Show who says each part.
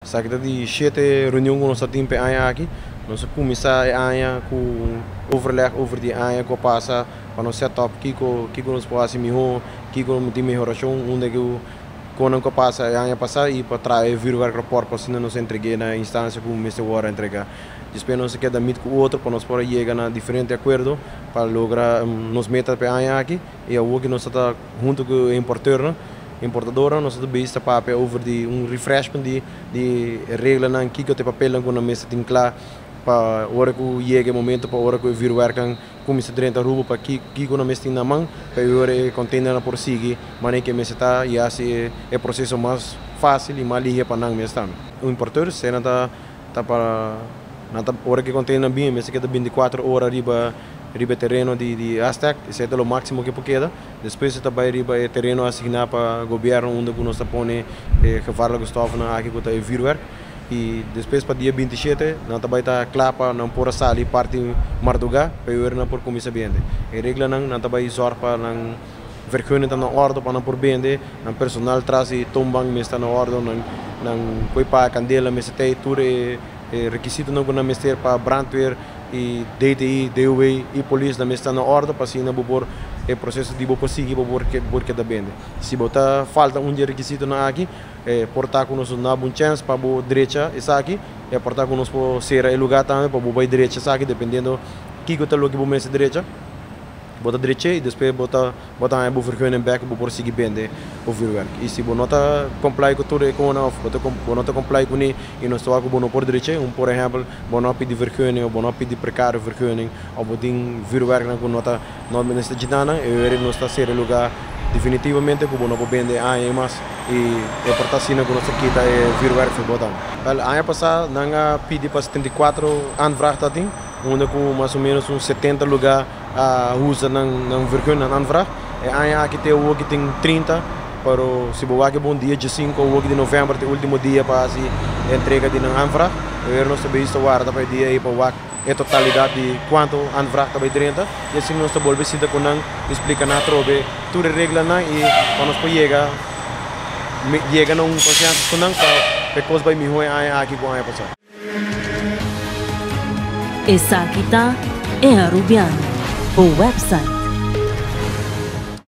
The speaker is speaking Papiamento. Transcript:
Speaker 1: Esaki ta di shete reunion ku nos ta tin pa e aña aki. Nos a kuminsá e aña ku overleg over di e aña ku a pasa pa nos set up kiko kiko nos por hasi mihó, kiko tin mehorashon, unda ku konan ku a pasa e aña pasá i pa traha e vuurwerkrapport pa asina nos entreg'é na e instansia ku mester wòrdu entregá. Despues nos a keda mit ku otro pa nos por a yega na diferente akuerdo pa logra nos meta pa e aña aki i awor ku nos ta ta huntu ku e importeurnan. Importadornan nos ta bezig ta papia over di un refreshment di di e reglanan, kiko ta e papelnan ku nan mester tin kla pa ora ku yega e momento pa ora ku e vuurwerknan kuminsá drenta Aruba pa kiko nan mester tin na man pa e ora e containernan por sigui manera ke mester ta i hasi e proseso mas fácil i mas lihe pa nan mes tambe. Un importeur sena ta ta pa nan ta ora ku e containernan bin e mester keda 24 ora riba riba e tereno di di Aztec esei ta lo máximo ke por keda. Despues e ta bai riba e tereno asigná pa gobièrnu unda ku nos ta pone e gevaarlijke stoffennan aki ku ta e vuurwerk. I despues pa dia 27 nan ta bai ta kla pa nan por a sali parti mardugá pa e ora nan por kuminsá bende. E reglanan nan ta bai zòrg pa nan vergunning ta na òrdu pa nan por bende, nan personal tras di toonbank mester ta na òrdu, nan nan koe paga kandela mester ta ei tur e rekisitonan ku nan mester pa brandweer i DTI, DOW i polis nan mester ta na òrdu pa asina bo por e proseso di bo por sigui bo por por keda bende. Si bo ta falta un di e rekisitonan aki e por ta ku nos duna bo un chèns pa bo drecha esaki i a por ta ku nos por sera e lugá tambe pa bo bai drecha esaki dependiendo kiko ta loke bo mester drecha. Bo ta drech'é i despues bo ta bo ta haña bo vergunning bek bo por sigui bende bo vuurwerk. I si bo no ta comply ku tur e konan òf bo ta bo no ta comply kuné i nos ta wak ku bo no por drech'é, un por ehèmpel bo no a pidi vergunning òf bo no a pidi precario vergunning òf bo tin vuurwerknan ku no ta no mester djina nan, e ora nos ta sera e lugá definitivamente ku bo no por bende aña i mas i e por ta asina ku nos ta kita e vuurwerk for bo tambe. Wèl, aña pasá nan a pidi pa 74 aanvraag ta tin, unda ku mas o ménos un 70 lugá a usa nan nan vergun, nan aanvraag. E aña aki te awoki tin 30, pero si bo wak e bon dia 15 awoki di novèmber ta e último dia pa hasi e entrega di nan aanvraag. E ora nos ta bezig ta warda pa e dia ei pa wak e totalidat di kuantu aanvraag ta bai drenta i asina nos ta bolbe sinta ku nan i splika nan atrobe tur e reglanan i pa nos por yega yega na un konsensus ku nan pa e kos bai mihó e aña aki ku aña pasá.
Speaker 2: Esaki ta E Arubiano, bo website.